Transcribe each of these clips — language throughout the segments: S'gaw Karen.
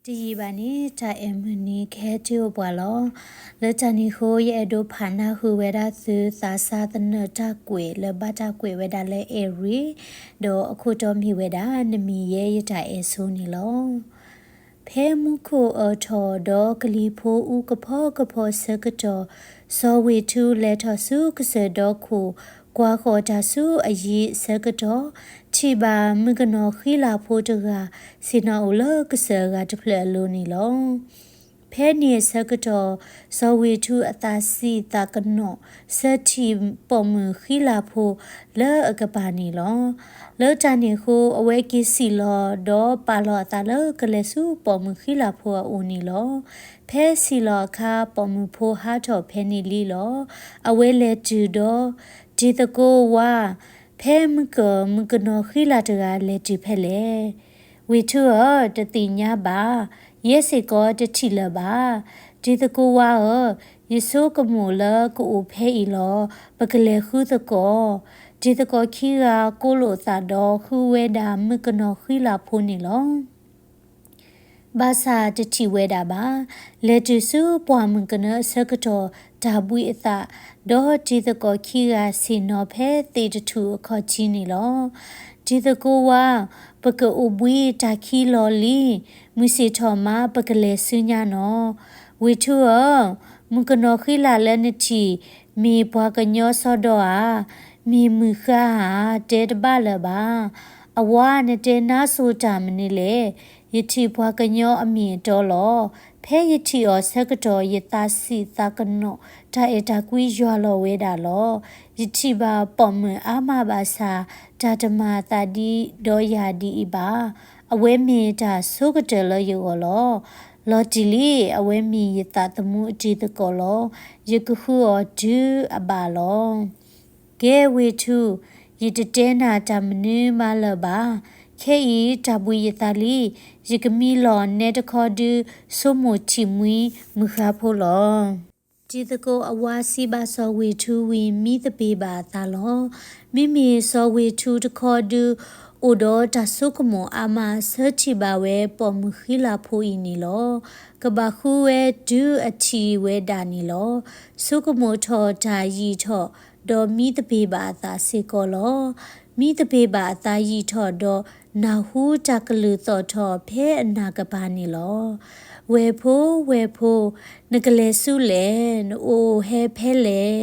တယံာ်ဘၣ်န့ၣ် တၢ်အဲၣ်မုၢ်နံၤကဟဲတုၤအိၣ်ပှၤလီၤ. လၢတၢ်န့ၣ်အဃိ ယအဲၣ်ဒိးဖးနၢ်ဟူဝဲဒၣ်သု သးစၢ်သနၢၣ်တၢ်ကွဲးလၢဘၣ်တၢ်ကွဲးဝဲဒၣ်လၢ အဲၣ်ရ့း, ဒီးအခိၣ်တီမ့ၢ်ဝဲဒၣ် နမံၤယဲယတၢ်အဲၣ်ဆိန့ၣ်လီၤ. ဖဲမူခိၣ်အၢၣ်ထီၣ်ဒီးကလံၤဖိအူကဖီကဖီအဆၢကတီၢ်, စီၤဝ့ၤထူလဲၤထီၣ်ဆူကစၢၢ်ဒီခိၣ်, ကွၢ်ဃီၤတၢ်ဆူအယံၤအဆၢကတီၢ်, ထံၣ်ဘၣ်မုၣ်ကနီၤဃံလၤဖိတဂၤ ဆ့ၣ်နီၤအိၣ်လၢကစၢၢ်အဂၤတဖျၢၣ်အလိၤန့ၣ်လီၤ. ဖဲန့ၣ်အဆၢကတီၢ်, စီၤဝ့ၤထူအသးစံးသးကနီၣ် ဆၢထံၣ်ပိာ်မုၣ်ဃံလၤဖိလၢအကပၤန့ၣ်လီၤ. လၢတၢ်န့ၣ်အဃိ အဝဲက့ၤစံၣ်လီၤ ဒီးပာ်လီၤအသးလၢကလဲၤဆူပိာ်မုၣ်ဃံလၤဖိအအိၣ်န့ၣ်လီၤ. ဖဲစံၣ်လီၤအခါ ပိာ်မုၣ်ဖိဟးထီၣ်ဖဲန့ၣ်လံလီၤ. အဝဲလဲၤတုၤဒီး တံၤသကိးဝါ, ဖဲမုၢ်ကၢၢ် မုၣ်ကနီၤဃံလၤတဂၤလဲၤတုၤဖဲလဲၣ်. ဝ့ၤထူဧၢ, တသ့ၣ်ညါဘၣ်, ယဲစ့ၢ်ကီးတထံၣ်လၢၤဘၣ်. တံၤသကိးဝါဧၢ, ယဆိကမိၣ်လၢကအိၣ်ဖဲအံၤလီၤ, ပကလဲၤဃုသကိး. တံၤသကိးခံဂၤကိးလိာ်သးဒီးဃုဝဲဒၣ်မုၣ်ကနီၤဃံလၤဖိန့ၣ်လီၤ. ဘၣ်ဆၣ်တထံၣ်ဝဲဒၣ်ဘၣ်. လဲၤတုၤဆူပှၢ်မုၢ်ကနၢအဆၢကတီၢ် တၢ်ဘှံးအသး, ဒီးတံၤသကိးခံဂၤဆ့ၣ်နီၤဖဲသ့ၣ်တထူၣ်အခီၣ်ထံးန့ၣ်လီၤ. တံၤသကိးဝါ, ပကအိၣ်ဘှံးတၢ်ခံလီၤလံ, မုၢ်ဆ့ၣ်ထီၣ်မး ပကလဲၤဆူညါနီၤ. ဝ့ၤထူဧၢ, မုၣ်ကနီၤဃံလၤလၢနထံၣ် မ့ၢ်ပှၤကညီစီဒီဧါ, မ့ၢ်မုၢ်ဃါဧါ, တဲတဘၣ်လၢၤဘၣ်. အဝါ, နတဲနါစိၤတၢ်မနုၤလဲၣ်. ယထံၣ်ပှၤကညီအမ့ၢ်အတီလီၤ. ဖဲယထံၣ်အီၤဆၢကတီၢ် ယသးစံးသးကနီၣ် တၢ်အဲၣ်တၢ်ကွံယွၤလီၤဝဲဒၣ်လီၤ. ယထံၣ်ဘၣ်ပိာ်မုၣ်အါမးဘၣ်ဆၣ် တၢ်တမၤအသးဒ်ဒီးယၤဒ်အံၤဘၣ်. အဝဲမ့ၢ်တၢ်ဆိကတၢၢ်လၢယဂီၢ်လီၤ. လီၤတံၢ်လံ, အဝဲမ့ၢ်ယသးသမူအတံၤသကိးလီၤ. ယကဃုအီၤတုၤအဘၣ်လီၤ. ကဲဝ့ၤထူ, ယတတဲနၤတၢ်မနုၤမးလၢၤဘၣ်. ခဲအံၤတၢ်ဘှံးယသးလံ. ယကမံလီၤနဲတခီဒု ဆိကမိၣ်ထံၣ်မှံမုၢ်ဃါဖိလီၤ. တံၤသကိးအဝါစံးဘၣ်စီၤဝ့ၤထူဝံၤ မံသပ့ၤဘၣ်အသးလီၤ. မ့မ့ၢ်စီၤဝ့ၤထူတခီဒု အိၣ်ဒီးတၢ်ဆိကမိၣ်အါမး ဆၢထံၣ်ဘၣ်ဝဲပိာ်မုၣ်ဃံလၤဖိအံၤန့ၣ်လီၤ. ကဘၣ်ဃုဝဲတုၤအထံၣ်ဝဲဒၣ်န့ၣ်လီၤ. ဆိကမိၣ်ထီၣ်တၢ်ယံာ်ထီၣ် ဒီးမံသပ့ၤဘၣ်အသးစ့ၢ်ကီးလီၤ. မံသပ့ၤဘၣ်အသးယံာ်ထီၣ်ဒီး နၢ်ဟူတၢ်ကလုၢ်သီၣ်ထီၣ်ဖဲအနၢ်ကပၤန့ၣ်လီၤ. ဝဲၢ်ဖိ, ဝဲၢ်ဖိ, နကလဲၤဆူလဲၣ်, နအိၣ်ဟဲဖဲလဲၣ်.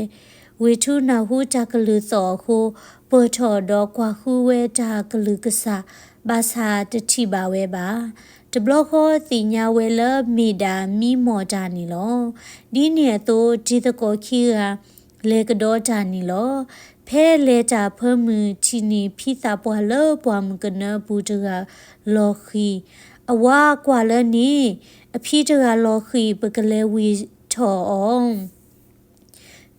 ဝ့ၤထူနၢ်ဟူတၢ်ကလုၢ်သီၣ်အဃိ ပၢၢ်ထီၣ်ဒီးကွၢ်ဃုဝဲတၢ်ကလုၢ်ကစၢ်, ဘၣ်ဆၣ်တထံၣ်ဘၣ်ဝဲဘၣ်. တဘျီဃီသ့ၣ်ညါဝဲလၢမ့ၢ်ဒၣ်မံမီၢ်တၢ်န့ၣ်လီၤ. ဒ်န့ၣ်အသိး တံၤသကိးခံဂၤ လဲၤကဒီးတၢ်န့ၣ်လီၤ. ဖဲလဲၤတၢ်ဖၢမုၢ်ထံၣ်န့ၢ်ဖံသးပှၢ်လၢပှၢ်မုၢ်ကနၢအပူၤတဂၤလီၤဃံၤ, အဝါကွၢ်လၢန့ၣ်, အဖံတဂၤလီၤဃံၤ ပကလဲၤဝံၤထီၣ်အီၤ.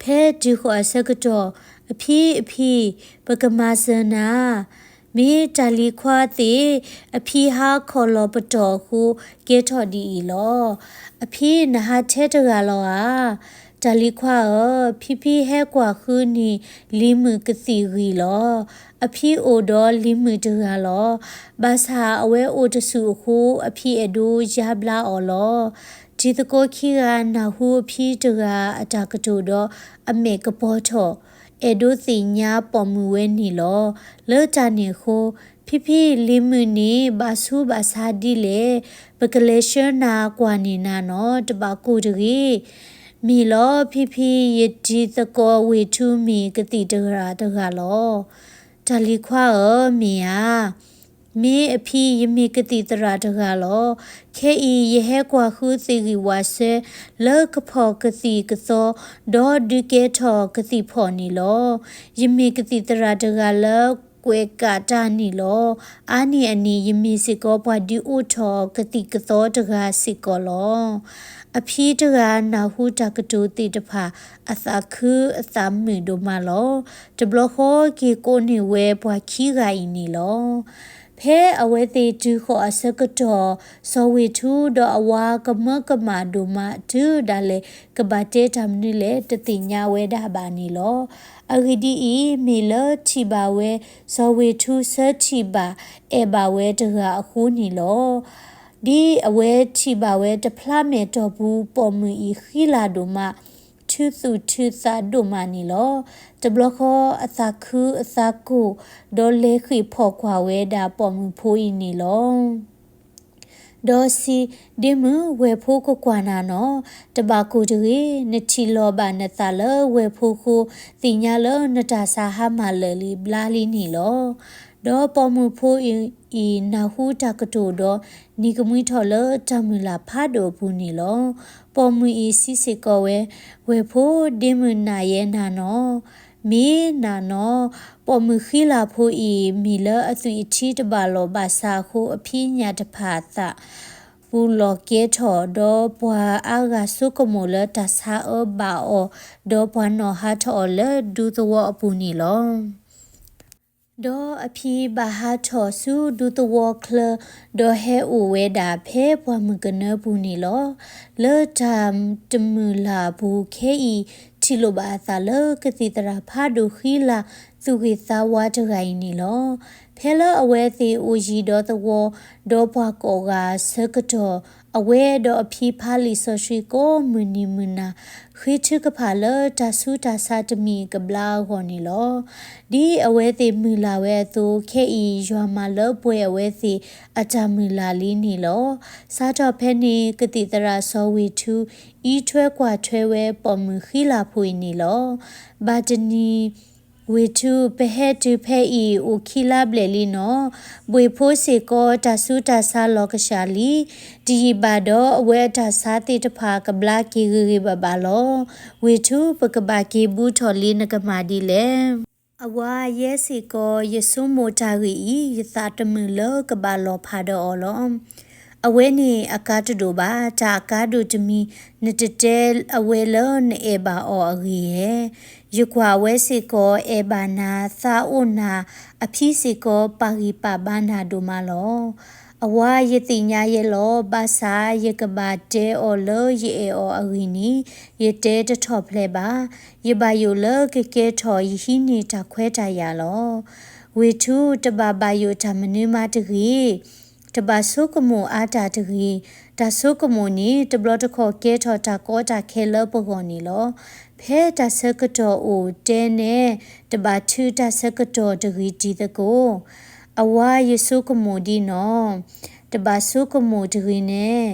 ဖဲတုၤဃီၤအဆၢကတီၢ်, အဖံအဖံ, ပကမၤစၢၤနၤ, မ့ၢ်တၢ်လံၤခွါသ့ၣ်, အဖံဟးခီၣ်လီၤပတီၢ်အဃိ ကဲထီၣ်ဒ်အံၤလီၤ. အဖံနဟးထဲတဂၤလီၤဧါ. တၢ်လံၤခွါဧၢ, ဖံဖံဟဲကွၢ်ဃုန့ၢ်လံၤမုၣ်ကသံၣ်ဂံၢ်လီၤ. အဖံအိၣ်ဒီးလံၤမုၣ်တဂၤလီၤ. ဘၣ်ဆၣ်အဝဲအိၣ်တဆူၣ်အဃိ အဖံအဲၣ်ဒိးယါဘျါအီၤလီၤ. တံၤသကိးခံဂၤနၢ်ဟူအဖံတဂၤအတၢ်ကတိၤဒီး အမဲာ်ကပီၤထီၣ်, အဲၣ်ဒိးသ့ၣ်ညါပိာ်မုၣ်ဝဲန့ၣ်လီၤ. လၢတၢ်န့ၣ်အဃိ, ဖံဖံလံၤမုၣ်န့ၣ် ဘၣ်ဆူးဘၣ်ဆါဒ်လဲၣ်, ပကလဲၤဆှၢနၤကွၢ်န့ၢ်နၤနီၤ, တဘၣ်ကိၢ်တဂ့ၤ. မ့ၢ်လီၤ, ဖံဖံယတံၤသကိးဝ့ၢ်ထူမ့ၢ်ကသံၣ်သရၣ်တဂၤလီၤ. တၢ်လံၤခွါဧၢ, မ့ၢ်ဧါ. မ့ၢ်အဖံယမ့ၢ်ကသံၣ်သရၣ်တဂၤလီၤ. ခဲအံၤယဟဲကွၢ်ဃုသ့ၣ်ဂံၢ်ဝးဆၢ လၢကဖီၣ်ကသံၣ်ကသီ ဒီးဒုးကဲထီၣ်ကသံၣ်ဖီၣ်န့ၣ်လီၤ. ယမ့ၢ်ကသံၣ်သရၣ်တဂၤလၢကွဲးကးတၢ်န့ၣ်လီၤ. အါန့ၢ်အန့ၣ် ယမ့ၢ်စ့ၢ်ကီးပှၤဒုးအိၣ်ထီၣ်ကသံၣ်ကသီတဂၤစ့ၢ်ကီးလီၤ. အဖံတဂၤနၢ်ဟူတၢ်ကတိၤသ့ၣ်တဖၣ် အသးခုအသးမုာ်ဒိၣ်မးလီၤ. တဘျီဃီက့ၤကိးန့ၢ်ဝဲပှၤခံဂၤအံၤန့ၣ်လီၤ. ဖဲအဝဲသ့ၣ်တုၤဃီၤအဆၢကတီၢ်, စီၤဝ့ၢ်ထူဒီးအဝၤကမၢကမၣ်ဒိၣ်မးတုၤဒၣ်လဲာ် ကဘၣ်တဲတၢ်မနုၤလဲၣ် တသ့ၣ်ညါဝဲဒၣ်ဘၣ်န့ၣ်လီၤ. အဂ့ၢ်ဒ်အံၤ, မ့ၢ်လၢထံၣ်ဘၣ်ဝဲ စီၤဝ့ၢ်ထူဆၢထံၣ်ဘၣ်အဲၣ်ဘၣ်ဝဲတဂၤအဃိန့ၣ်လီၤ. ဒ်အဝဲထံၣ်ဘၣ်ဝဲတဖျါမဲာ်တီၢ်ပူၤ ပိာ်မုၣ်အံၤဃံလၤဒိၣ်မး, ထုးသူၣ်ထုးသးဒိၣ်မးန့ၣ်လီၤ. တဘျီဃီ အသးခုအသးကိၢ်, ဒီးလဲၤဃ့ၢ်ဖီၣ်ကွၢ်ဝဲဒၣ်ပိာ်မုၣ်ဖိအံၤန့ၣ်လီၤ. ဒီးစံး, ဒ့မုၣ်, ဝဲၢ်ဖိကကွၢ်နၤနီၤ, တဘၣ်ကိၢ်တဂ့ၤ, နထံၣ်လီၤဘၣ်နသးလၢဝဲၢ်ဖိဃိ, သ့ၣ်ညါလၢနတၢ်ဆါဟါမၢ်လၢာ်လံဘျါလံန့ၣ်လီၤ. ဒီးပိာ်မုၣ်ဖိအံၤနၢ်ဟူတၢ်ကတိၤဒီး, နံၤကမှံထီၣ်လၢတၢ်မုၢ်လၢ်ဖးဒိၣ်အပူၤန့ၣ်လီၤ. ပိာ်မုၣ်အံၤစံးစ့ၢ်ကီးဝဲ, ဝဲၢ်ဖိ, ဒ့မုၣ်နာ်ယဲနၤနီၤ. မ့ၢ်နၤနီၤ, ပိာ်မုၣ်ဃံလၤဖိအံၤ မ့ၢ်လၢအသွံၣ်အထံတဘၣ်လီၢ်ဘၣ်ဆၣ်အဃိ အဖံးညၣ်တဖၣ်အသး ပူၤလီၤကဲထီၣ်, ဒီးပှၤအါဂၤဆိကမိၣ်လၢတၢ်ဆါအၢဘၣ်အီၤ, ဒီးပှၤနီၣ်ဟးထီၣ်အီၤလၢဒူသဝီအပူၤန့ၣ်လီၤ. ဒီးအဖံးဘၣ်ဟးထီၣ်ဆူဒူသဝီချၢ, ဒီးဟဲအိၣ်ဝဲဒၣ်ဖဲပှၢ်မုၢ်ကနၢပူၤန့ၣ်လီၤ. လၢတၢ်တမုၢ်လၢ်အပူၤ ခဲအံၤထံၣ်လိာ်ဘၣ်အသးလၢ ကသံၣ်သရၣ်ဖးဒိၣ်ဃံလၤသူၣ်ဂ့ၤသးဝါတဂၤအံၤန့ၣ်လီၤ. ဖဲလၢအဝဲသ့ၣ်အိၣ်ယံၤဒီးသဝီ, ဒီးပှၤကိးဂၤအဆၢကတီၢ်, အဝဲဒီးအဖံးဖးလံာ်စီဆှံကိးမုၢ်နံၤမုၢ်နၤ, ဃ့ထုကဖၣ်လၢတၢ်ဆူးတၢ်ဆါတမံၤကဘျါအဂီၢ်န့ၣ်လီၤ. ဒ်အဝဲသ့ၣ်မုၢ်လၢ်ဝဲအသိး, ခဲအံၤယွၤမၤလၢပှဲၤအဝဲသ့ၣ်အတၢ်မုၢ်လၢ်လံန့ၣ်လီၤ. စးထီၣ်ဖဲန့ၣ် ကသံၣ်သရၣ်စီၤဝ့ၢ်ထူ အံးထွဲကွၢ်ထွဲဝဲပိာ်မုၣ်ဃံလၤဖိအံၤန့ၣ်လီၤ. ဘၣ်တနံၤ, ဝ့ၢ်ထူ, ပဟဲတုၤဖဲအံၤအိၣ်ခံလါဘျဲၣ်လံနီၤ, ဘှ့ၣ်ဖိစ့ၢ်ကီးတၢ်ဆူးတၢ်ဆါလီၤကဆှၣ်လံ, တယံာ်ဘၣ်ဒီး အဝဲအတၢ်ဆါသ့ၣ်တဖၣ်ကဘျါက့ၤဂ့ၤဂ့ၤဘၣ်ဘၣ်လီၤ. ဝ့ၢ်ထူ, ပကဘၣ်က့ၤဘူးထီၣ်လံ နကမၤဒ်လဲၣ်. အဝၤ, ယဲစ့ၢ်ကီး ယဆိကမိၣ်တၢ်ဂ့ၢ်အံၤ, ယသးတမုာ်လၢကဘၣ်လီၤဖးဒီးအီၤလီၤ. အဝဲန့ၣ်အကါတဒိၣ်ဘၣ်, တၢ်အကါဒိၣ်တမံၤ, နတတဲအဝဲလၢနအဲၣ်ဘၣ်အီၤအဂ့ၢ်ဧါ. ယကွၢ်အဝဲစ့ၢ်ကီး အဲၣ်ဘၣ်နၤ, သးအိၣ်နၤ, အဖံးစ့ၢ်ကီး ပာ်ဂံၢ်ပာ်ဘါနၤဒိၣ်မးလီၤ. အဝၤ, ယသ့ၣ်ညါယဲလီၤ, ဘၣ်ဆၣ်ယကဘၣ်တဲအီၤလၢယအဲၣ်အီၤအဂ့ၢ်န့ၣ် ယတဲတထီၣ်ဖျဲးဘၣ်. ယဘၣ်ယိၣ်လၢကကဲထီၣ်ယဟံးန့ၢ်တၢ်ခွဲးတၢ်ယာ်လီၤ. ဝ့ၢ်ထူ, တဘၣ်ဘၣ်ယိၣ်တၢ်မနုၤမးတဂ့ၤ. တဘၣ်ဆိကမိၣ်အါတၢ်တဂ့ၤ. တၢ်ဆိကမိၣ်န့ၣ် တဘျီတခီၣ်ကဲထီၣ်တၢ်ကီတၢ်ခဲလၢပဂီၢ်န့ၣ်လီၤ. ဖဲတၢ်ဆၢကတီၢ်အိၣ်တဲနဲ တဘၣ်ထုးတၢ်ဆၢကတီၢ်တဂ့ၤတံၤသကိး. အဝၤ, ယဆိကမိၣ်ဒ်နီၤ. တဘၣ်ဆိကမိၣ်တဂ့ၤန့ၣ်,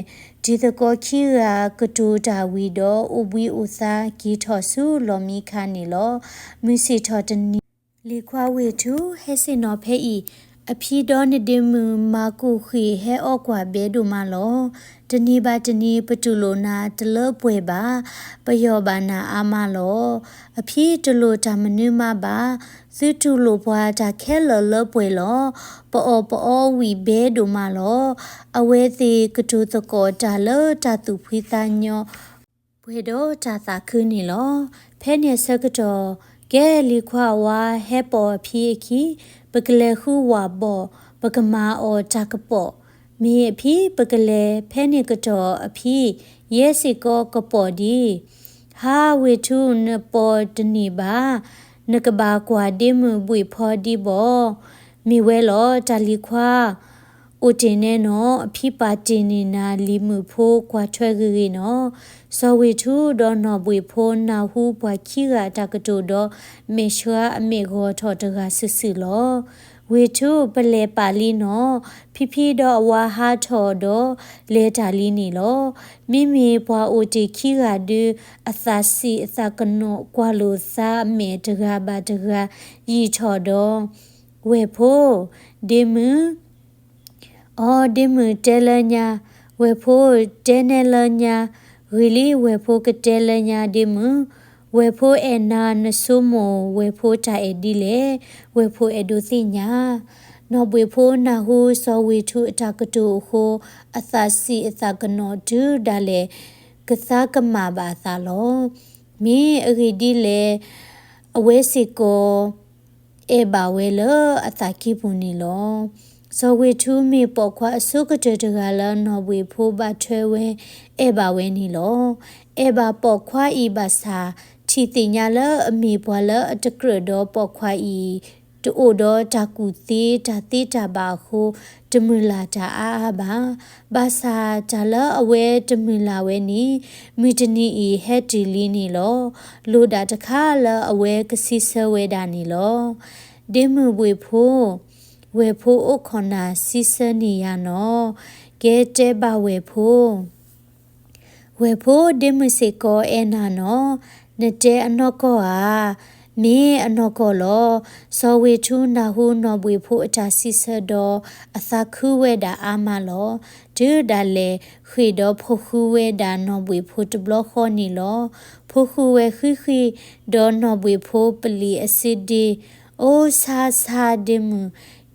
တံၤသကိးခံဂၤကတိၤတၢ်ဝံၤဒီး အိၣ်ဘှံးအိၣ်သါက့ၤထီၣ်ဆူလီၢ်မံခါန့ၣ်လီၤ. မုၢ်ဆ့ၣ်ထီၣ်တနံၤ, လံၤခွါဝ့ၢ်ထူ ဟဲဆ့ၣ်နီၤဖဲအံၤ, အဖံဒီးနဒ့မုၣ်မၤကူၣ်ဃ့ၢ် ဟဲအီၣ်ကွၢ်ဘဲဒိၣ်မးလီၤ. တနံၤဘၣ်တနံၤ ပတူၢ်လိာ်နၤတလၢပှဲၤဘၣ်, ပယီၢ်ဘၣ်နၤအါမးလီၤ. အဖံတလိၣ်တၢ်မနုၤမးဘၣ်, သုတူၢ်လိာ်ပှၤတၢ်ခဲလၢာ်လၢပှဲၤလီၤ. ပအီၣ်ပအီဝံၣ်ဘဲဒိၣ်မးလီၤ. အဝဲသ့ၣ်ကတိၤသကိးတၢ်လၢတၢ်သူၣ်ဖှံသးညီ ပှဲၤဒီးတၢ်သးခုန့ၣ်လီၤ. ဖဲန့ၣ်အဆၢကတီၢ်, ကဲလံၤခွါအဝၤ ဟဲပိာ်အဖံအခံ, ပကလဲၤဃုဝၢ်ဘီၣ်, ပကမၤအီၣ်တၢ်ကပီၤ. မ့ၢ်အဖံ ပကလဲၤ, ဖဲန့ၣ်ကတီၢ်အဖံ, ယဲစ့ၢ်ကီးကပီၤဒံး. ဟါဝ့ၢ်ထူ နပိာ်တန့ၢ်ဘၣ်, နကဘၣ်ကွၢ်ဒ့မုၣ်ဘှ့ၣ်ဖီဒံးဘီၣ်. မ့ၢ်ဝဲလီၤ တၢ်လံၤခွါ အိၣ်တ့ၢ်နဲနီၤ, အဖံပာ်တ့ၢ်န့ၢ်နၤလံၤမုၣ်ဖိကွၢ်ထွဲဂ့ၤဂ့ၤနီၤ. စီၤဝ့ၢ်ထူဒီးနီၢ်ဘှ့ၣ်ဖိနၢ်ဟူပှၤခံဂၤအတၢ်ကတိၤဒီး မဲာ်ဆှါအမဲာ်ဂီၤထီၣ်တဂၤစုာ်စုာ်လီၤ. ဝ့ၢ်ထူ ပလဲၤပာ်လံနီၤ. ဖံဖံဒီးအဝၤဟးထီၣ်ဒီးလဲၤတၢ်လံန့ၣ်လီၤ. မ့မ့ၢ်ပှၤအိၣ်တ့ၢ်ခံဂၤဒု အသးစံးအသးကနိးကွၢ်လိာ်သးအမဲာ်တဂၤဘၣ်တဂၤယံာ်ထီၣ်ဒီး ဝဲၢ်ဖိ, ဒ့မုၣ်, အီ ဒ့မုၣ်တဲလၢညါ, ဝဲၢ်ဖိတဲနဲလၢညါ, ဂ့ၤလံ ဝဲၢ်ဖိကတဲလၢညါ ဒ့မုၣ်, ဝဲၢ်ဖိအဲၣ်နၤ နဆိကမိၣ်ဝဲၢ်ဖိတၢ်အဲၣ်ဒ်လဲၣ်, ဝဲၢ်ဖိအဲၣ်ဒိးသ့ၣ်ညါ. နီၢ်ဘှ့ၣ်ဖိနၢ်ဟူစီၤဝ့ၢ်ထူအတၢ်ကတိၤအဃိ အသးစံးအသးကနိးတုၤဒၣ်လဲာ် ကသါကမၣ်ဘၣ်အသးလီၤ. မ့ၢ်အဂ့ၢ်ဒ်လဲၣ် အဝဲစ့ၢ်ကီး အဲၣ်ဘၣ်ဝဲလၢအသးကံၢ်ပူၤန့ၣ်လီၤ. စီၤဝ့ၢ်ထူမ့ၢ်ပိာ်ခွါအဆိကတၢၢ်တဂၤလၢနီၢ်ဘှ့ၣ်ဖိဘၣ်ထွဲဝဲအဲၣ်ဘၣ်ဝဲန့ၣ်လီၤ. အဲၣ်ဘၣ်ပိာ်ခွါအံၤဘၣ်ဆၣ် ထံၣ်သ့ၣ်ညါလၢအမ့ၢ်ပှၤလၢအတကြၢးဒီးပိာ်ခွါအံၤ တအိၣ်ဒီးတၢ်ကူၣ်သ့တၢ်သ့တၢ်ဘၣ်အဃိ, တမုၢ်လၢ်တၢ်အါအါဘၣ်. ဘၣ်ဆၣ်တၢ်လၢအဝဲတမုၢ်လၢ်ဝဲန့ၣ်, မုၢ်တနံၤအံၤဟဲတုၤလံန့ၣ်လီၤ. လိၣ်ဒၣ်တခါလၢအဝဲကစံးဆၢဝဲဒၣ်န့ၣ်လီၤ. ဒ့မုၢ်ဘှ့ၣ်ဖိ, ဝဲၢ်ဖိအိၣ်ခိးနၤစံးဆၢန့ၢ်ယၤနီၤ. ကဲတဲဘၣ်ဝဲၢ်ဖိ ဝဲၢ်ဖိ ဒ့မုၢ်စ့ၢ်ကီးအဲၣ်နၤနီၤ. နတဲအနီၢ်ကီၢ်ဧါ. မ့ၢ်အနီၢ်ကီၢ်လီၤ. စီၤဝ့ၤထူနၢ်ဟူနီၢ်ဘှ့ၣ်ဖိအတၢ်စံးဆၢဒီး အသးခုဝဲဒၣ်အါမးလီၤ. တုၤဒၣ်လဲာ် ဃ့ၢ်ဒီးဖိးဃုဝဲဒၣ်နီၢ်ဘှ့ၣ်ဖိတဘျီဃီန့ၣ်လီၤ. ဖိးဃုဝဲဃံဃံ, ဒီးနီၢ်ဘှ့ၣ်ဖိပလံၤအစ့ဒ့, အိၣ်ဆါဆါဒ့မုၢ်,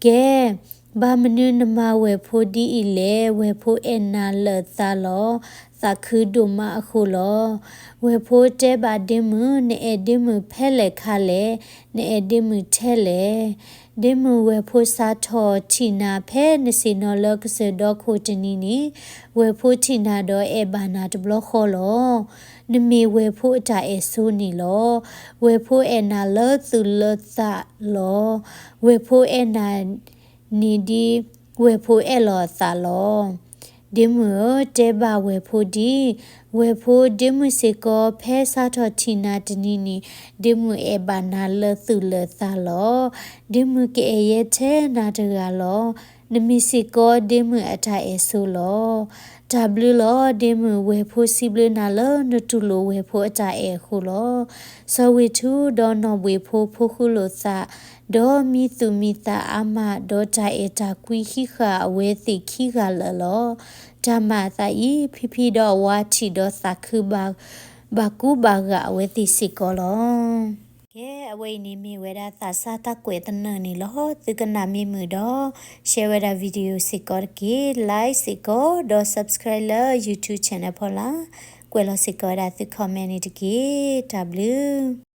ကဲ ဘၣ်မနုၤနမၤဝဲၢ်ဖိဒ်အံၤလဲၣ်. ဝဲၢ်ဖိအဲၣ်နၤလၢာ်သးလီၤ. သးခုဒိၣ်မးအဃိလီၤ. ဝဲၢ်ဖိတဲဘၣ်ဒ့မုၢ်, နအဲၣ်ဒ့မုၢ်ဖဲလဲၣ်ခါလဲၣ်. နအဲၣ်ဒ့မုၢ်ထဲလဲၣ်. ဒ့မုၢ် ဝဲၢ်ဖိစးထီၣ်ထံၣ်နၤဖဲနဆ့ၣ်နီၤလၢကစၢၢ်ဒီခိၣ်တနံၤန့ၣ်, ဝဲၢ်ဖိထံၣ်နၤဒီးအဲၣ်ဘၣ်နၤတဘျီဃီလီၤ. နမ့ၢ်ဝဲၢ်ဖိအတၢ်အဲၣ်ဆိန့ၣ်လီၤ. ဝဲၢ်ဖိအဲၣ်နၤလၢသူၣ်လၢသးလီၤ. ဝဲၢ်ဖိအဲၣ်နၤ န့ၣ်ဒ် ဝဲၢ်ဖိအဲၣ်လီၤအသးလီၤ. ဒ့မုၢ်ဧၢ, တဲဘၣ်ဝဲၢ်ဖိဒ်, ဝဲၢ်ဖိ ဒ့မုၢ်စ့ၢ်ကီး ဖဲစးထီၣ်ထံၣ်နၤတနံၤန့ၣ်, ဒ့မုၢ်အဲၣ်ဘၣ်နၤလၢသူၣ်လၢသးလီၤ. ဒ့မုၢ်ကအဲၣ်ယဲထဲနၤတဂၤလီၤ. နမ့ၢ်စ့ၢ်ကီးဒ့မုၢ်အတၢ်အဲၣ်ဆိလီၤ. တၢ်ဘျုးလီၤဒ့မုၢ်, ဝဲၢ်ဖိစံးဘျုးနၤလၢနတူၢ်လိာ်ဝဲၢ်ဖိအတၢ်အဲၣ်အဃိလီၤ. စီၤဝ့ၤထူဒီးနီၢ်ဘှ့ၣ်ဖိဖိးဃုလိာ်သး, ဒီးမံသူၣ်မံသးအါမး, ဒီးတၢ်အဲၣ်တၢ်ကွံ ဟံးဃာ်အဝဲသ့ၣ်ခံဂၤလၢာ်လီၤ. တၢ်မၤအသးအံၤ, ဖံဖံဒီးအဝၤထံၣ်ဒီးသးခုဘၣ်, ဘၣ်ကူဘၣ်ဂာ်အဝဲသ့ၣ်စ့ၢ်ကီးလီၤ. ကဲ, အဝဲအံၤန့ၣ်မ့ၢ်ဝဲဒၣ် သးစၢ်တၢ်ကွဲးသနၢၣ်န့ၣ်လီၤ. သုကနၣ်မ့ၢ်မုာ်ဒီး share ဝဲဒၣ် video စ့ၢ်ကီးတက့ၢ်. Like စ့ၢ်ကီး, ဒီး subscribe လၢ YouTube channel ဖီလာ်. ကွဲးလီၤစ့ၢ်ကီးဝဲဒၣ်သု comment န့ၣ်တက့ၢ်. တၢ်ဘျုး